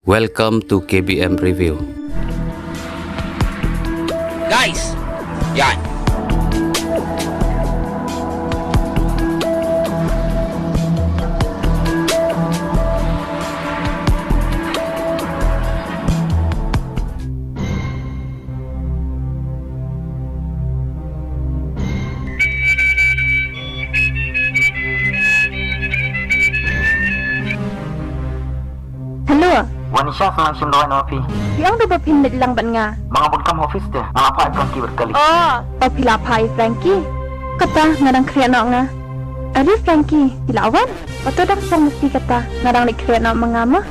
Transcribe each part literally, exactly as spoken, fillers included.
Welcome to K B M Review. Guys, yan. Hello. Wan Isha, sa nang shim dawai na ma phi. Phi ong da ba phin leit lang bad nga. Ma nga bun kam office te. Nga la phah ïa Frankie bad kali. Oh, ba phi la phah ïa Frankie. Kata nga dang khreh noh nga. Are Frankie, phi la wan? Ba to dang song mesti kata. Nga dang leit khreh noh ma nga ma.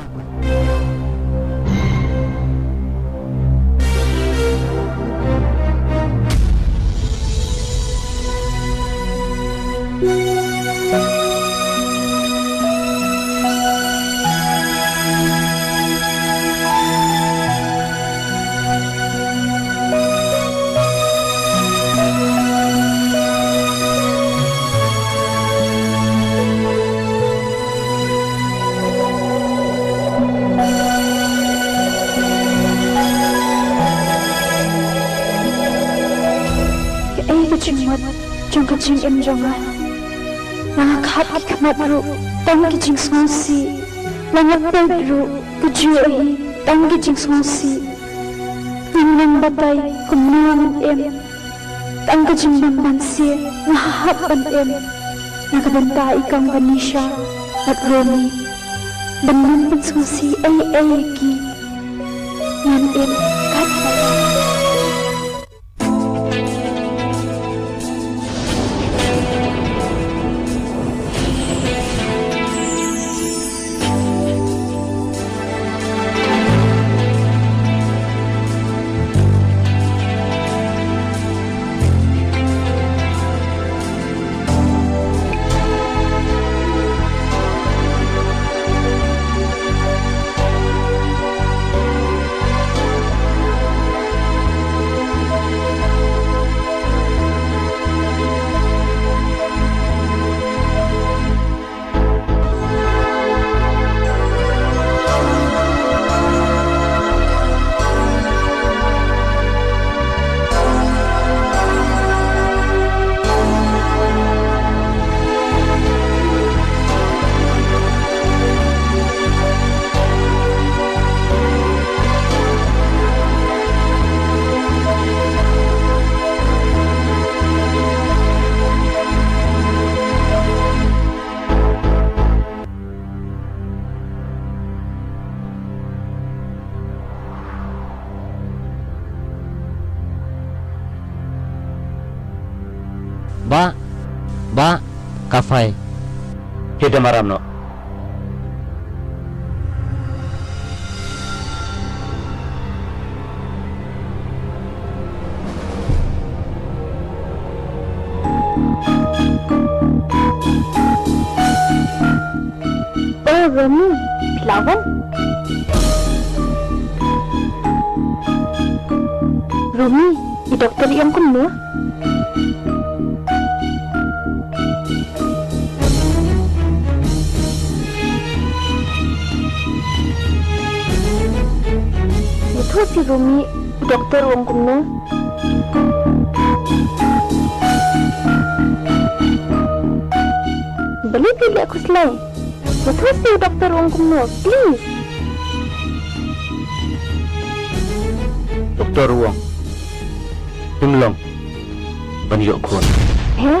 Kaei ka jingmut jong ka jingim jong nga? Nga khap ki khmat ruh tang ki jingsngewsih. Nga peit ruh kajuh hi tang ki jingsngewsih. Nga nang batai kumno ngan im. Tang ka jingbam ban sih nga hap ban im. Na ka bynta i kong Vanisha bad Romi ban nym pynsngewsih ei ei ïa ki. Ngan im katba. Bah, bah, ka phai. Hi da maram noh. Oh, Romi, phi la wan? Romi, i doktor i ong kumno? Ïathuh seh Romi, i doktor u ong kumno? Balei phi leh khuslai? Ïathuh seh u doktor u ong kumno, please. Doktor u ong, phim long ban ïoh khun. He?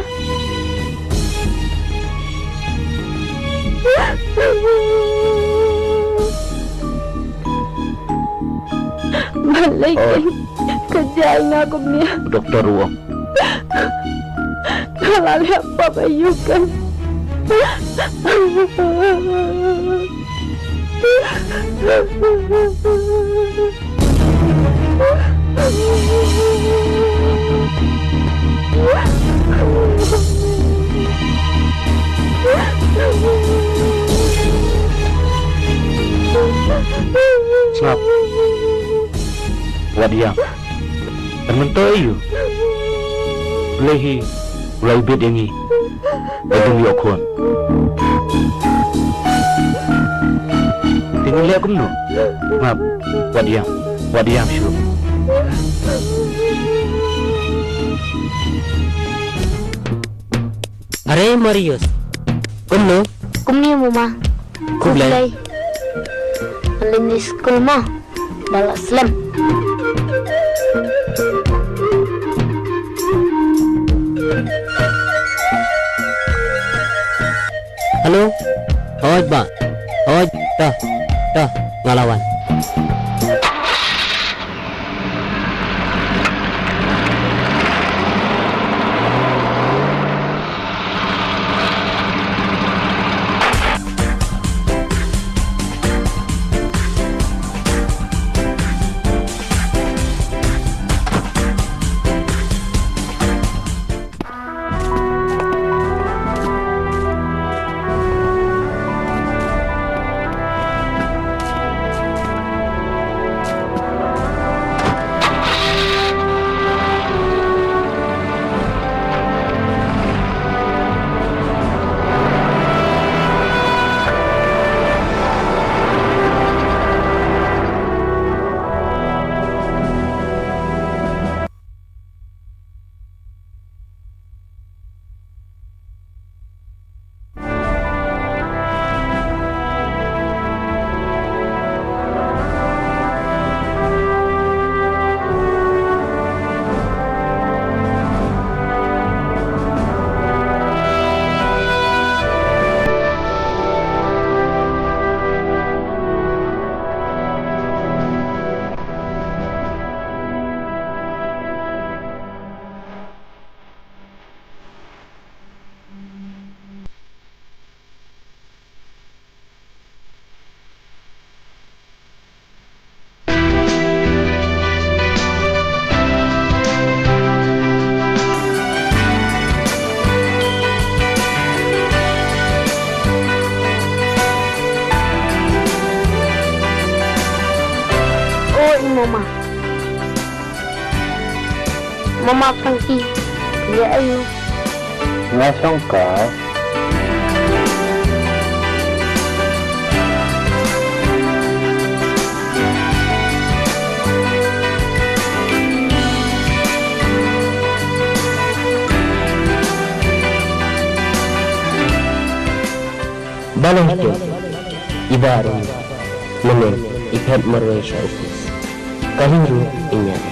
Balei kein ka jia ïa nga kumne? Doktor u ong. Nga la leh pap aïu kein? Sngap. Wat ïam. Kan myntoi aïu? Blei hi u la ibit ïa ngi ba ngim ïoh khun. Phi ngi leh kumno? Map, wat ïam, wat ïam shuh. Are Marius, kumno? Kumne mama. Khublei. Khublei. Alin di skul ma. Bala slem. Hello. Hoi ba. Hoi ta. Ta. Ngalawan. Oi mama. Mama Frankie, ïa ayu. Nga shongkar. Balei te i bah ruh mynne i phet marwei sha office. Kali ruh i ñiad.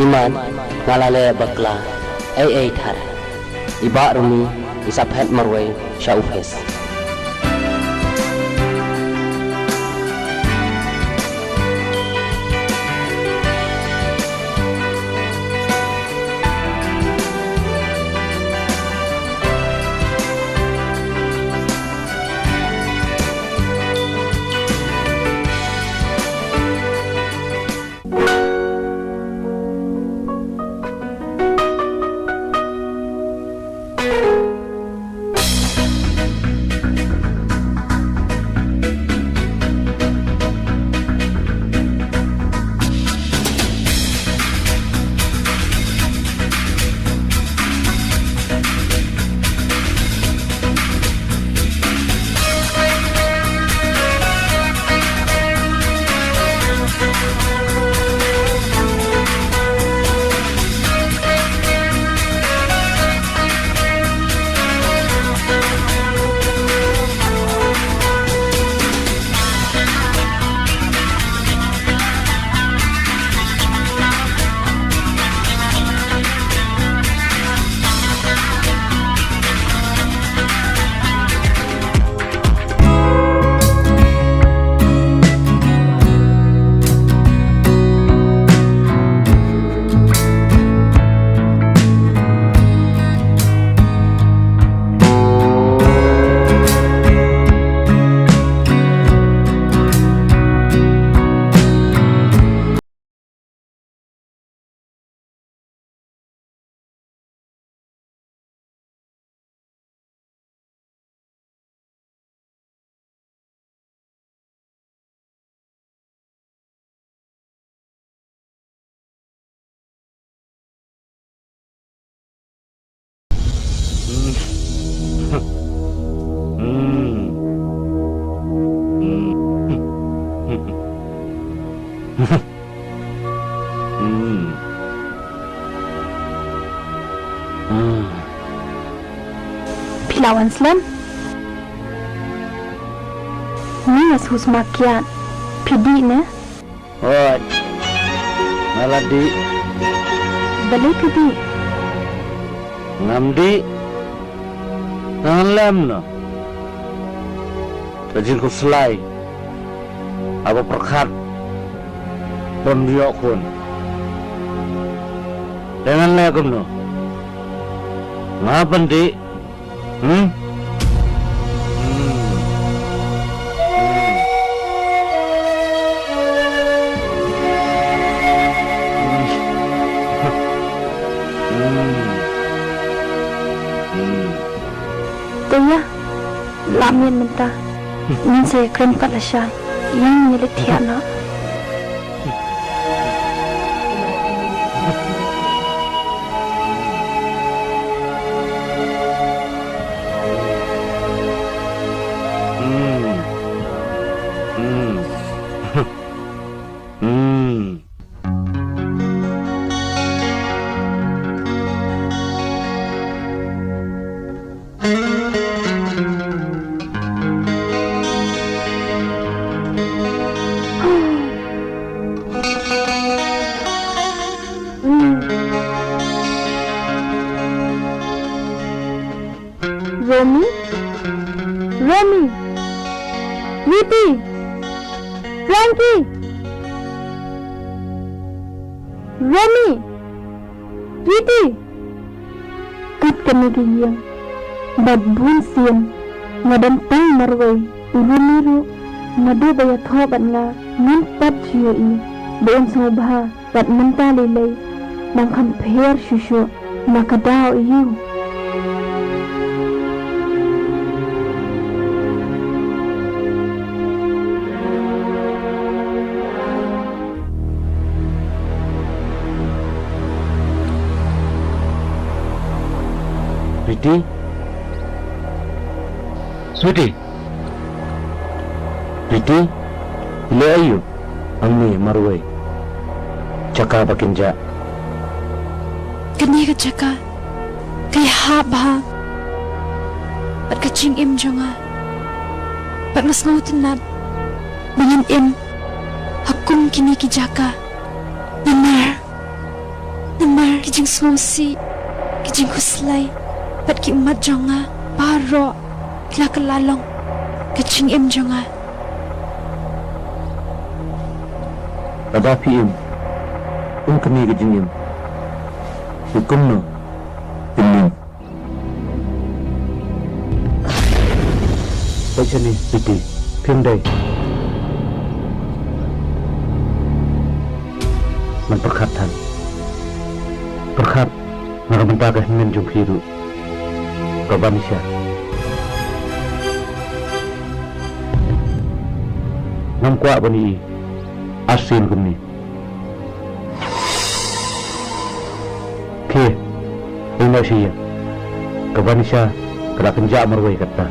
Imat nga la leh bakla ei ei thar. I bah Rumi i sa phet marwei sha office. Hmm. Ah. Phi la wan slem? Ni nga shu sma kiad. Phi dih ne? Hooid. Nga la dih. Balei phi dih? Ngam dih. Ngan lem noh. Ka jingkhuslai haba pyrkhat ban ïoh khun. Te ngan leh kumno? Nga ban dih. Hmm? Hmm. Hmm. Hmm. To ïa, lah miet mynta. Ngin sa ïakren pat lashai. Ïa ngin ïa leit thiah noh. Hmm. Hmm. Hmm. Romi? Romi? Sweety? Frankie? Romi? Sweety? Kat kane ka ïing bad bun sien nga dang tang marwei, u Romi ruh naduh ba ïathoh bad nga ngam pat shu ïohi ba un sngewbha. Bad mynta lei lei nang kham pher shuh shuh na ka daw ïa u. Sweety? Sweety? Sweety? Leh aïu hangne marwei? Jaka ba kin jah. Kane ka jaka ka ïahap bha bad ka jingim jong nga. Bad nga sngewtynnat ba ngan im ha kum kine ki jaka. Namar Namar ki jingsngewsih, ki jingkhuslai bad ki ummat jong nga baroh ki la kylla long ka jingim jong nga. Lada phi im kum kane ka jingim, te kumno phin im? Peit shane, Sweety, phim dei ban pyrkhat than. Pyrkhat na ka bynta ka hynmen jong phi ruh, ka Vanisha. Ngam kwah ban ïohi arsien kumne. Khie, ïeh noh sha ïing. Ka Vanisha ka la kynjah marwei katta.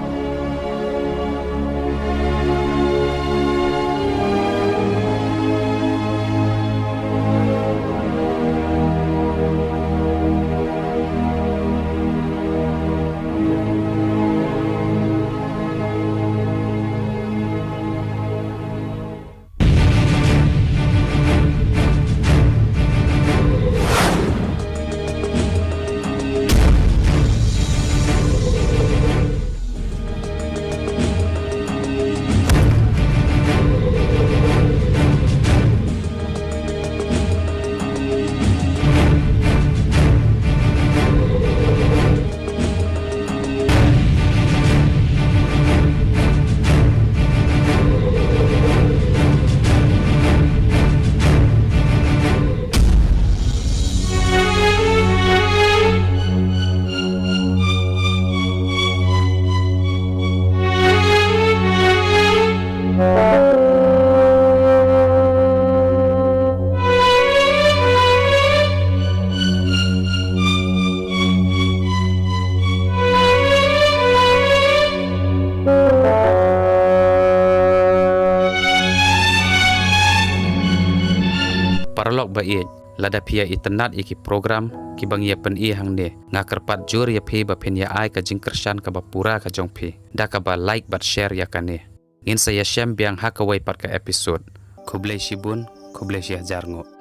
Paralok ba ïeit, Lada phi ïa itynnad ïa ki program kiba ngi ïa pyni hangne, nga kyrpad jur ïa phi ba phin ïa ai ka jingkyrshan kaba pura ka jong phi da kaba like bad share ïa kane. Ngin sa ïashem biang ha kawei pat ka episode. Khublei shibun, khublei shihajar nguh.